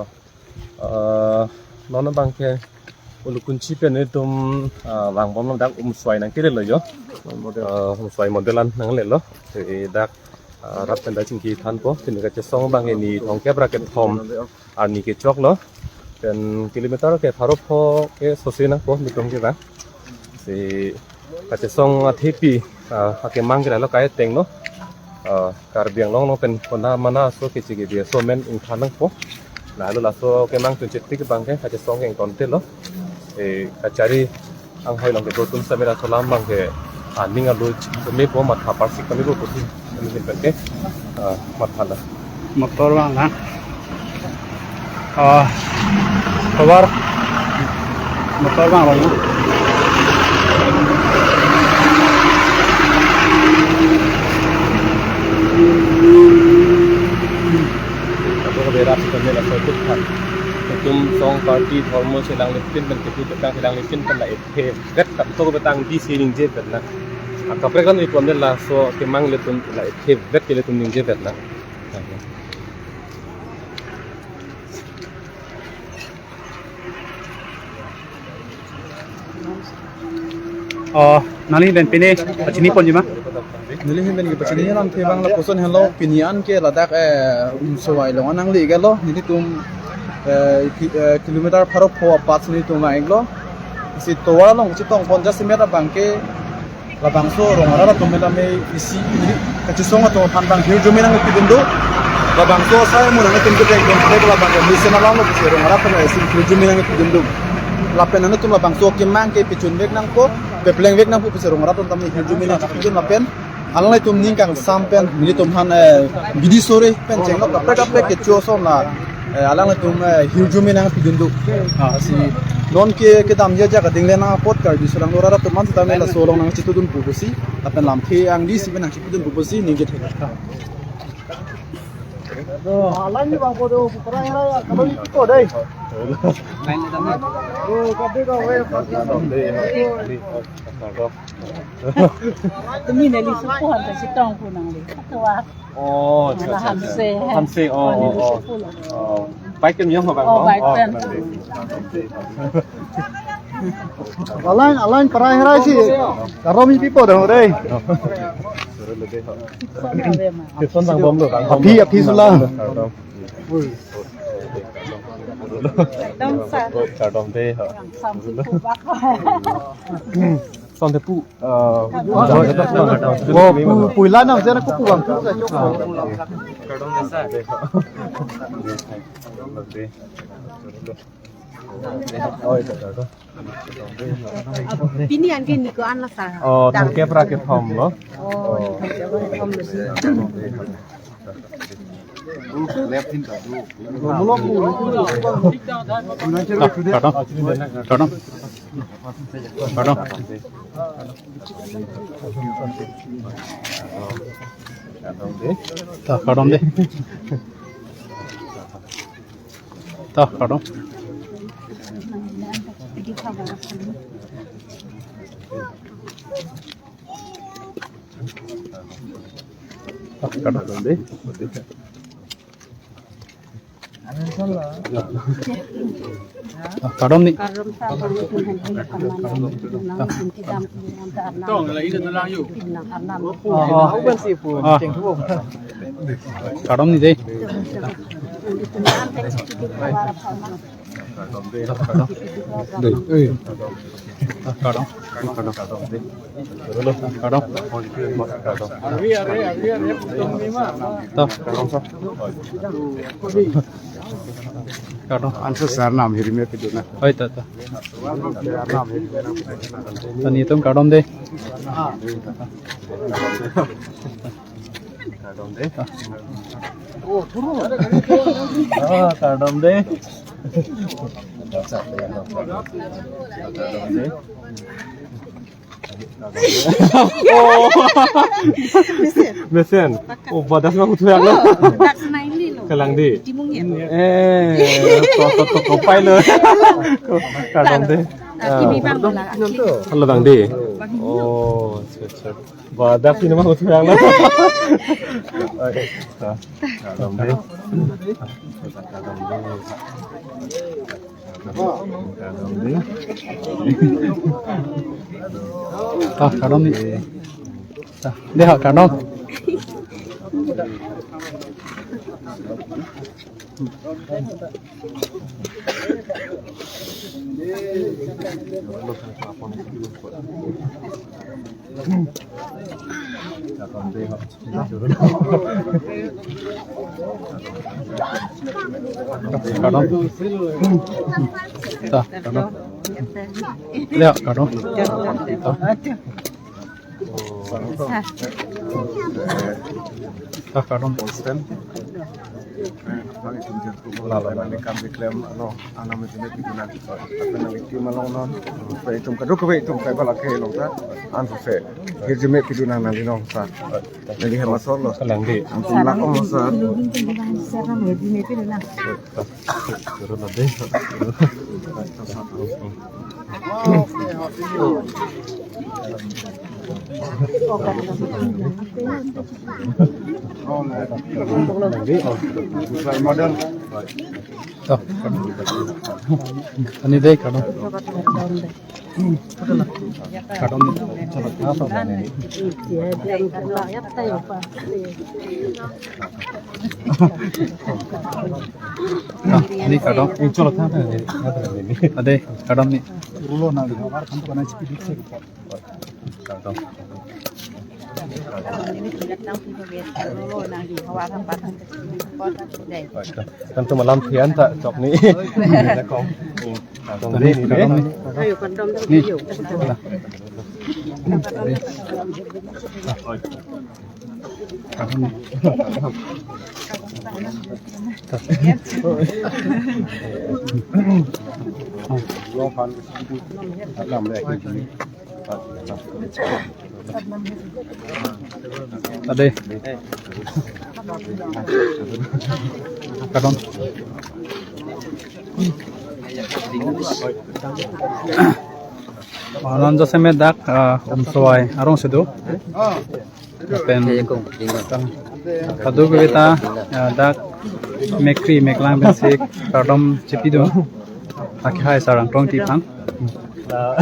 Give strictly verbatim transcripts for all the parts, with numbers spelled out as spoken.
Eh, non abang ke Ulukunchi pen itum, eh, vangbom lo, dak Umswai nangkelelo jo. Eh, Umswai model an nanglelo. Eh, dak, eh, rat pen dak chingki thanpo. Pini kachesong abang ke ni thomkep ra kethom arni kechoklo. Pen kilometer ke pharo pho ke sose nangpo, nelitum ke bang. Si kachesong athepi, ah, akemang ke lalo kai tengno. Ah, Karbi Anglong along pen kona mana aso kechi kebi aso amen ingthan nangpo. Lalo laso kemang chunchit tik abang ke kachesong ke ingtontelo. Eh, kachari anghoi along kedo atum samira tholam abang ke aning alo chikmepo, matha parsik kamepo pusi. Kami simpan ke, ah, matha la. Motor abang na. Ah, kabar. Motor abang lo. Apo ke berat kami la sokut kan. Itum song party dhormo chelanglipin pen, kepu petang chelanglipin pen la ethe vet, kap to petang di sining je vet na. Akaprek kan itum laso kemang ilitum la ethe vet ke ilitum ningje vet na. Oh, nangli pen pine pachini ponji ma? Neli hin pen ke pachini alamthe abang lapuson henlo, pini an ke ladak, eh, Umswai along nangli gelo, nelitum, eh, ki-, eh, kilometer pharo pho apar si nelitum nang-iklo. Si tovar along chetong pon jasemet abang ke labangso rong arat atum tame isi, kachesong atum aphan abang hirjume nangpidun do. Labangso asai amu nangtum ke peng peng ke labang ke mesen alam lo pusi rong arat atum isi hirjume nangpidun do. Lapen nangtum labangso kemang ke pechun vek nangpo, pepleng vek nangpo pusi rong arat atum tame hirjume nangpidun lapen alanglitum ning kangsam pen, nelitum aphan, eh, bidi sore pen chenglo, kaprek kaprek kecho ason la, eh, alanglitum, eh, hirjume nangpidun do. Ah. Lasi non ke kedam ya ja kading le nang apot Karbi Anglong arat atum an sitame laso along nangchitudun pu pusi, lapen lamthe angdi si pen nangchitudun pu pusi ningje thek. Alang ni bang podo, pura hera ya, kalau ni piko dai. Oh, kade ka we, Tumi neli supu han ta chetong pu nangli. Kuat. Oh, acha, acha, acha. Hanse. Hanse, oh, oh, oh. Oh. Bike pen yong bang, oh, oh, bike pen. Alang, alang parai herai si. Karom ipi po dong dei. Kepson bang bom lo, bang bom. Api, api sula. Dong sa. Kardom dei, ha. Yang samsi kubak. Son te pu, eh, oh, pu, puila nam jana ko pu bang pu sa chok. Pini an ke ni ko an la sa. Oh, thomkep ra kethom lo. Oh, thomkep ra kethom lo si. Kardom. Kardom. Kardom. Ta, kardom dei. Ta, kardom. Ah, kardom dei. Ah, kardom ni. Kardom sa, kardom sa, kardom sa, kardom sa. Tong, la ini telang yuk. Ah, ah. Ah. Kardom ni dei. Dei, eh. Kardom. Kardom. Kardom. Ta. Kardom. Ansa sar nam hirjume pidun na. Oi, ta, ta. Ta nelitum kardom dei. Kardom dei. Ah, kardom dei. Kardom dei. Oh. Mesen. Oh, badas ma kutu yang lo. Kalang dei. Eh, to, to, to, kopai lo. Kardom dei. Ah, kimi bang la. Halo bang dei. Oh, acha, acha. Ba, dak sini mah utuh yang na. Ai, ah, kadom dei. Kadom dei. Kadom dei. Ah, kadom ni. Ah, dei ha, kadom. Kadom. Ta, kadom. Leo, kadom. Ta. Ta, kadom. Lalo, lalo. Nangli kam keklem along, anam itu nanti guna. Apa nangli tim along non? Apa itum kadokave itum kai bala ke long ta? An se. Hirjume pidun nangli non sa. Nangli hem asor lo. Kalang dei. Antum lak ong sa. Model. Toh. Ani dei, kadom. Kadom. Toh, ani kadom. Ade, kadom ni. Kan tu malam pian ta chok ni. Kong. Kong ni, ni, kadom ni. Ayo, kadom ni. Ni. Kadom ni. Ade. Kadom. Manan jasemet dak, ah, Umswai arong si do. Lapen kadokave ta, ah, dak mekri meklang pensi kardom chepidun. Akhai Sarang Tongti aphan. Ah,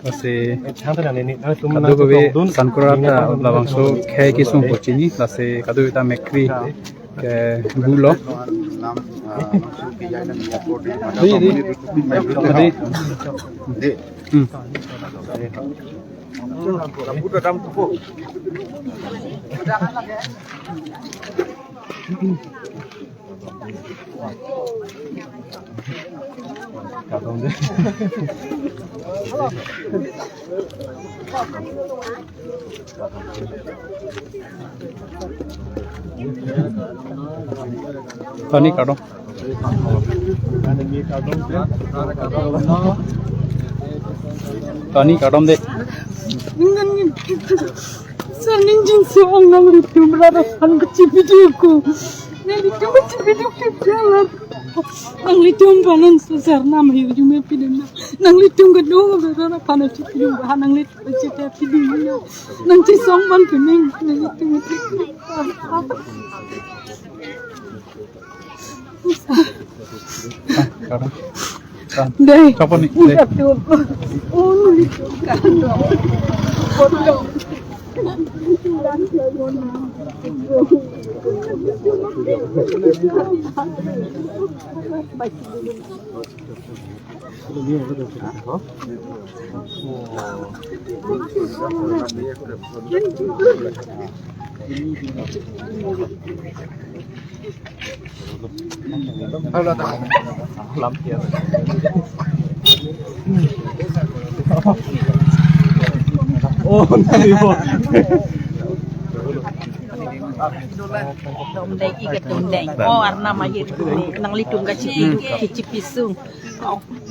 lasi kadokave Sankura ta labangso khei kesung ko chini, lasi kadokave ta mekri ke bulo. Di, di. Di. Hmm. Tani kadom. Tani kadom dei. Sir, ning jin si ong nanglitum rara aphan kachi video ko. Nanglitum kachi video ko. Nanglitum aphan nang susar nam hirjume pidun na. Nanglitum kadokave rara aphan kachi video ko. Nanglitum kachi video na. Nang chisong aphan kuning. Nanglitum. Dei. Chopon ni, dei. Oh, nanti po. Dom dei, ikat dom dei. Oh, Arnam aja. Nanglitum kachi, kachi pisung.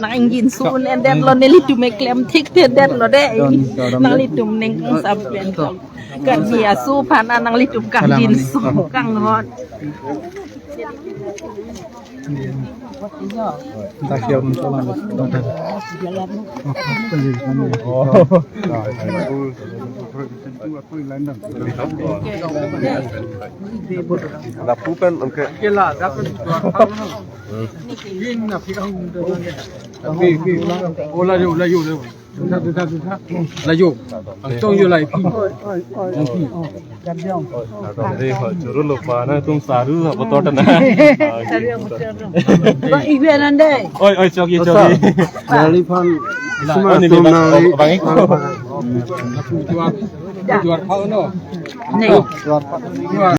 Nang ingjinso un-edetlo, nelitum eklem thik thedetlo dei. Nanglitum neng sampen. Karbi aso aphan nanglitum kangjinso kanghon. Dak ya, muncul lang. Lapu pen, oke. Ola yo, ola yo, ola yo. Dutha, dutha, dutha. La yo. Angtong yo la ipi. Oi, oi, oi. Angpi. Oh, jam jam. Re ho, choro lo pa na tum saru ha botor ta na. Saru ha botor ta. Ba ibe nande. Oi, oi, chok ye, chok ye. Nali phan. La, suma oh, ni tum bang, nali. Oh, bang ik. Juar, juar phau no. Ni. Juar phau. Juar.